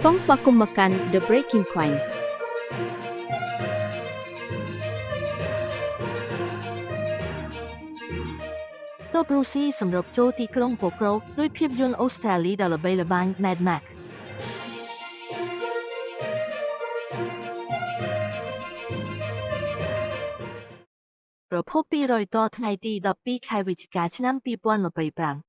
សូមស្វាគមន៍មកកាន់ The Breaking Point. ទ័ពរុស្ស៊ីសម្រុកចូលទីក្រុងប៉ូក្រូដោយភាពយន្តអូស្ត្រាលីដ៏ល្បីល្បាញ Mad Max។ ប្រភពពីរយតថ្ងៃទី12ខែវិច្ឆិកាឆ្នាំ2025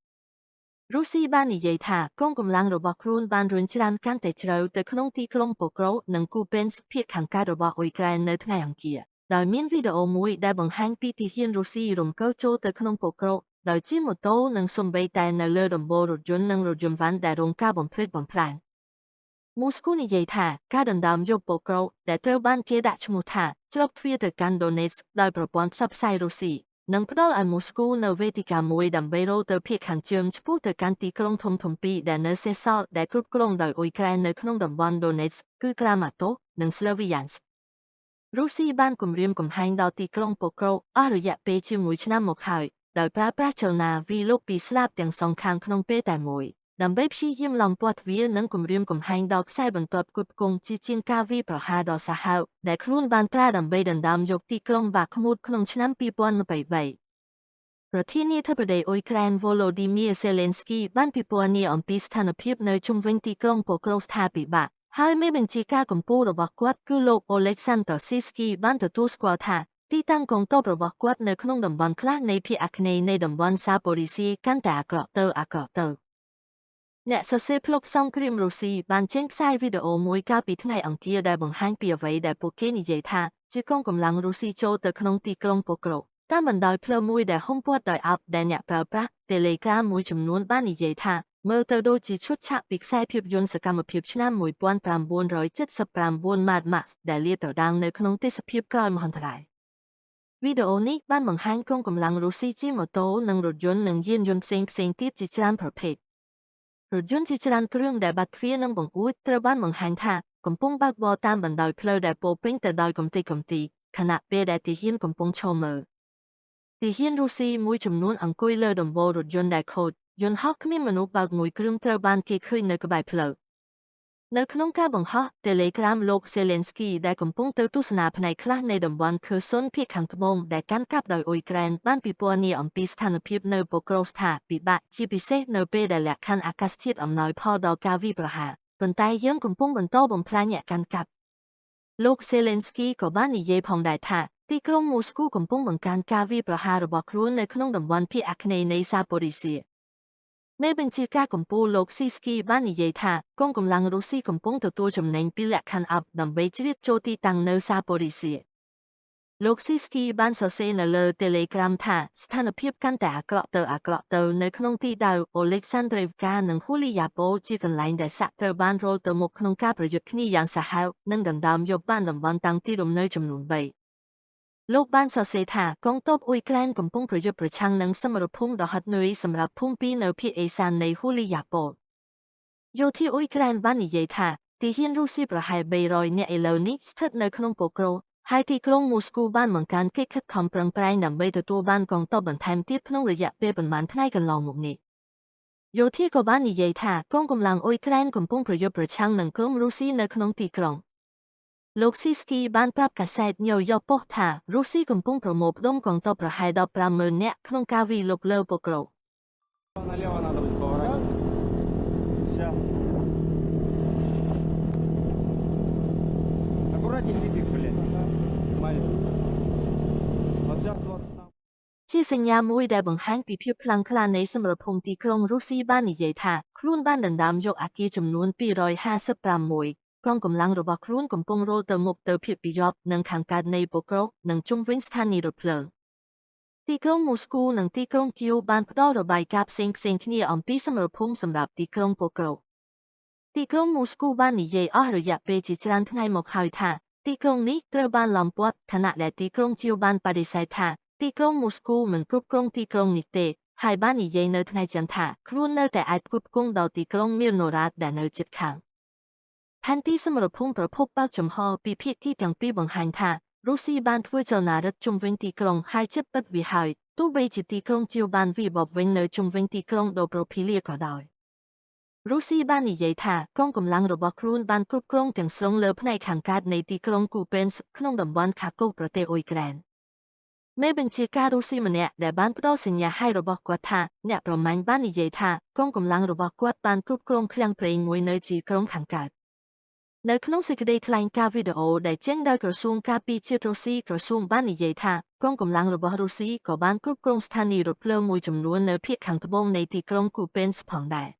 រុស្ស៊ីបាននិយាយថាកងកម្លាំងរបស់ខ្លួនបានរុញច្រានកាន់តែជ្រៅទៅក្នុងទីក្រុងប៉ូក្រូនិងគូពេនសភាគខាងកើតរបស់អ៊ុយក្រែននៅថ្ងៃអង្គារដោយមានវីដេអូមួយដែលបង្ហាញពីទាហានរុស្ស៊ីរំកិលចូលទៅក្នុងប៉ូក្រូដោយជិះម៉ូតូនិងសូម្បីតែនៅលើដំបូលរថយន្តនិងរថយន្តវ៉ាន់ដែលរងការបំផ្លិចបំផ្លាញមូស្គូនិយាយថាការដណ្ដើមយកប៉ូក្រូដែលត្រូវបានគេដាក់ឈ្មោះថាច្រកទ្វារទៅកាន់ដូនេតស្កដោយប្រព័ន្ធផ្សព្វផ្សាយរុស្ស៊ីនឹងផ្ដល់ឲ្យមូស្គូនៅវេទិកាមួយដើម្បីរោទៅភាគខាងជើងឆ្ពោះទៅកាន់ទីក្រុងធំៗពីរដែលនៅសេសសល់ដែលគ្រប់គ្រងដោយអ៊ុយក្រែននៅក្នុងតំបន់ដូនេតស្កគឺក្រាម៉ាតូនិងស្លូវីយ៉ានស្ករុស្ស៊ីបានគំរាមកំហែងដល់ទីក្រុងប៉ូក្រូអស់រយៈពេលជាមួយឆ្នាំមកហើយដោយប្រើប្រាស់ចលនាវីលោកពីស្លាបទាំងសងខាងក្នុងពេលតែមួយដើម្បីព្យាយាមឡំព័ទ្ធវានិងគំរាមកំហែងដល់ខ្សែបន្ទាត់ផ្គត់ផ្គង់ជាជាងការវាយប្រហារដ៏សាហាវដែលខ្លួនបានប្រើដើម្បីដណ្ដើមយកទីក្រុងបាខ្មូតក្នុងឆ្នាំ2023ប្រធានាធិបតីអ៊ុយក្រែនវ៉ូឡូឌីមៀសេលេនស្គីបានពិពណ៌នាអំពីស្ថានភាពនៅជុំវិញទីក្រុងប៉ូក្រូស្ថាពិបាកហើយមេបញ្ជាការកំពូលរបស់គាត់គឺលោកអូឡេកសាន់ដ័រស៊ីស្គីបានទទួលស្គាល់ថាទីតាំងកងទ័ពរបស់គាត់នៅក្នុងតំបន់ខ្លះនៃភាគអាគ្នេយ៍នៃតំបន់សាប៉ូរីស៊ីកាន់តែអាក្រក់ទៅអាក្រក់ទៅអ្នកសរសេរផ្លុកសង្គ្រាមរុស្ស៊ីបានចេញផ្សាយវីដេអូមួយកាលពីថ្ងៃអង្គារដែលបង្ហាញពីអ្វីដែលពួកគេនិយាយថាជាកងកម្លាំងរុស្ស៊ីចូលទៅក្នុងទីក្រុងប៉ូក្រូតាមបណ្ដោយផ្លូវមួយដែលហ៊ុមព័ទ្ធដោយអបដែលអ្នកប្រើប្រាស់ Telegram មួយចំនួនបាននិយាយថាមើលទៅដូចជាឈុតឆាកពីខ្សែភាពយន្តសកម្មភាពឆ្នាំ1979 Mad Max ដែលលាតត្រដាងនៅក្នុងទេសភាពក្រោយមហន្តរាយវីដេអូនេះបានបង្ហាញកងកម្លាំងរុស្ស៊ីជិះម៉ូតូនិងរថយន្តនិងយានយន្តផ្សេងៗទៀតជាច្រើនប្រភេទរថយន្តជាច្រើនគ្រឿងដែលបាត់ទ្វារនិងបង្អួចត្រូវបានបង្ហាញថាកំពុងបើកបរតាមបណ្ដោយផ្លូវដែលពោរពេញទៅដោយកំទេចកំទីខណៈពេលដែលទាហានកំពុងឈរមើលទាហានរុស្ស៊ីមួយចំនួនអង្គុយលើដំបូលរថយន្តដែលខូចយន្តហោះគ្មានមនុស្សបើកមួយគ្រឿងត្រូវបានគេឃើញនៅក្បែរផ្លូវនៅក្នុងការបង្ហោះ Telegram លោក Zelensky ដែលកំពុងទៅទស្សនាផ្នែកខ្លះនៃតំបន់ខឺសុនភាគខាងត្បូងដែលកាន់កាប់ដោយអ៊ុយក្រែនបានពិពណ៌នាអំពីស្ថានភាពនៅប៉ូក្រូសថាពិបាកជាពិសេសនៅពេលដែលលក្ខខណ្ឌអាកាសធាតុអំណោយផលដល់ការវាយប្រហារប៉ុន្តែយើងកំពុងបន្តបំផ្លាញអ្នកកាន់កាប់លោក Zelensky ក៏បាននិយាយផងដែរថាទីក្រុងមូស្គូកំពុងបង្កើនការវាយប្រហាររបស់ខ្លួននៅក្នុងតំបន់ភាគអាគ្នេយ៍នៃសាប៉ូរីសៀមេបញ្ជាការកំពូលលោកស៊ីស្គីបាននិយាយថាកងកម្លាំងរុស្ស៊ីកំពុងទទួលចំណេញពីលក្ខខណ្ឌអបដើម្បីជ្រៀតចូលទីតាំងនៅសាប៉ូរីសៀលោកស៊ីស្គីបានសរសេរនៅលើ Telegram ថាស្ថានភាពកាន់តែអាក្រក់ទៅអាក្រក់ទៅនៅក្នុងទីដៅអូឡិចសាន់ដ្រេវកានិងហ៊ូលីយ៉ាប៉ូជាកន្លែងដែលសាក់ត្រូវបានរលទៅមុខក្នុងការប្រយុទ្ធគ្នាយ៉ាងសាហាវនិងដណ្ដើមយកបានតំបន់តាំងទីលំនៅចំនួន3លោកបានសរសេរថាកងទ័ពអ៊ុយក្រែនកំពុងប្រយុទ្ធប្រឆាំងនឹងសមរភូមិដ៏ហត់នឿយសម្រាប់ភូមិពីរនៅភាគឦសាននៃហ៊ូលីយ៉ាប៉ូយោធាអ៊ុយក្រែនបាននិយាយថាទាហានរុស្ស៊ីប្រហែល300នាក់ឥឡូវនេះស្ថិតនៅក្នុងប៉ូក្រូហើយទីក្រុងមូស្គូបានបង្កើនកិច្ចខិតខំប្រឹងប្រែងដើម្បីទទួលបានកងទ័ពបន្ថែមទៀតក្នុងរយៈពេលប៉ុន្មានថ្ងៃកន្លងមកនេះយោធាក៏បាននិយាយថាកងកម្លាំងអ៊ុយក្រែនកំពុងប្រយុទ្ធប្រឆាំងនឹងក្រុមរុស្ស៊ីនៅក្នុងទីក្រុងលោកស៊ីស្គីបានប្រាប់កាសែតញូវយ៉កប៉ុស្តិ៍ថារុស្ស៊ីកំពុងប្រមូលផ្ដុំកងទ័ពប្រហែល150,000នាក់ក្នុងការវាយលុកលើប៉ូក្រូ Налево надо будет поворачивать. Сейчас. Аккуратней типик, блядь. Маленький. Вот сейчас вот там. ជាសញ្ញាមួយដែលបង្ហាញពីភាពខ្លាំងក្លានៃសមរភូមិទីក្រុងរុស្ស៊ីបាននិយាយថាខ្លួនបានដណ្ដើមយកអគារចំនួន256កងកម្លាំងរបស់ខ្លួនកំពុងរលទៅមុខទៅភាគពាយព្យនិងខាងកើតនៃប៉ូក្រូនិងជុំវិញស្ថានីយ៍រថភ្លើងទីក្រុងមូស្គូនិងទីក្រុងគៀវបានផ្ដល់របាយការណ៍ផ្សេងៗគ្នាអំពីសមរភូមិសម្រាប់ទីក្រុងប៉ូក្រូទីក្រុងមូស្គូបាននិយាយអស់រយៈពេលជាច្រើនថ្ងៃមកហើយថាទីក្រុងនេះត្រូវបានឡោមព័ទ្ធខណៈដែលទីក្រុងគៀវបានបដិសេធថាទីក្រុងមូស្គូមិនគ្រប់គ្រងទីក្រុងនេះទេហើយបាននិយាយនៅថ្ងៃច័ន្ទថាខ្លួននៅតែអាចផ្គត់ផ្គង់ដល់ទីក្រុងមៀណូរ៉ាតដែលនៅជិតខាងផែនទីសមរភូមិប្រភពបើកចំហពីភាគីទាំងពីរបង្ហាញថារុស្ស៊ីបានធ្វើចលនារឹតជុំវិញទីក្រុងហើយជិតបិទវាហើយទោះបីជាទីក្រុងជាវបានវាយបបវិញនៅជុំវិញទីក្រុងដូប្រូភីលៀក៏ដោយ រុស្ស៊ីបាននិយាយថាកងកម្លាំងរបស់ខ្លួនបានគ្រប់គ្រងទាំងស្រុងលើផ្នែកខាងកើតនៃទីក្រុងគូពេនសក្នុងតំបន់ខាកូវប្រទេសអ៊ុយក្រែនមេបញ្ជាការរុស្ស៊ីម្នាក់ដែលបានផ្ដល់សញ្ញាឲ្យរបស់គាត់ថាអ្នកប្រមាញ់បាននិយាយថាកងកម្លាំងរបស់គាត់បានគ្រប់គ្រងឃ្លាំងប្រេងមួយនៅទីក្រុងខាងកើតនៅក្នុងសេចក្តីថ្លែងការណ៍វីដេអូដែលចេញដោយក្រសួងការពារជាតិរុស្ស៊ីក្រសួងបាននិយាយថាកងកម្លាំងរបស់រុស្ស៊ីក៏បានគ្រប់គ្រងស្ថានីយ៍រថភ្លើងមួយចំនួននៅភាគខាងត្បូងនៃទីក្រុងគូពេនសផងដែរ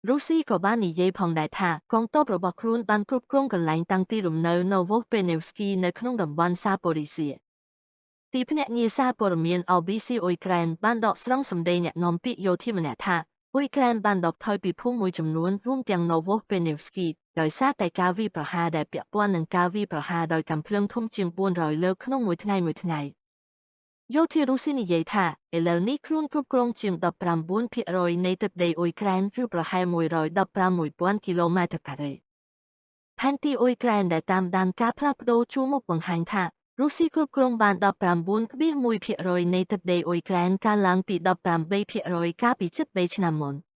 រុស្ស៊ីក៏បាននិយាយផងដែរថាកងទ័ពរបស់ខ្លួនបានគ្រប់គ្រងកន្លែងតាំងទីលំនៅនៅវ៉ូពេនេវស្គីនៅក្នុងតំបន់សាប៉ូរីសៀទីភ្នាក់ងារសារព័ត៌មាន RBC អ៊ុយក្រែនបានដកស្រង់សម្ដីអ្នកនាំពាក្យយោធាម្នាក់ថាអ៊ុយក្រែនបានដកថយពីភូមិមួយចំនួនរួមទាំងណូវ៉ូពេនេវស្គីដោយសារតែការវាយប្រហារដែលពាក់ព័ន្ធនឹងការវាយប្រហារដោយកាំភ្លើងធំជាង400លើកក្នុងមួយថ្ងៃមួយថ្ងៃយោធារុស្ស៊ីនិយាយថាឥឡូវនេះខ្លួនគ្រប់គ្រងជាង19%នៃទឹកដីអ៊ុយក្រែនឬប្រហែល116,000គីឡូម៉ែត្រការ៉េផែនទីអ៊ុយក្រែនដែលតាមដានការផ្លាស់ប្ដូរជួរមុខបង្ហាញថារុស្ស៊ីគ្រប់គ្រងបាន19.1%នៃទឹកដីអ៊ុយក្រែនកើនឡើងពី18%កាលពីជិត3ឆ្នាំមុន។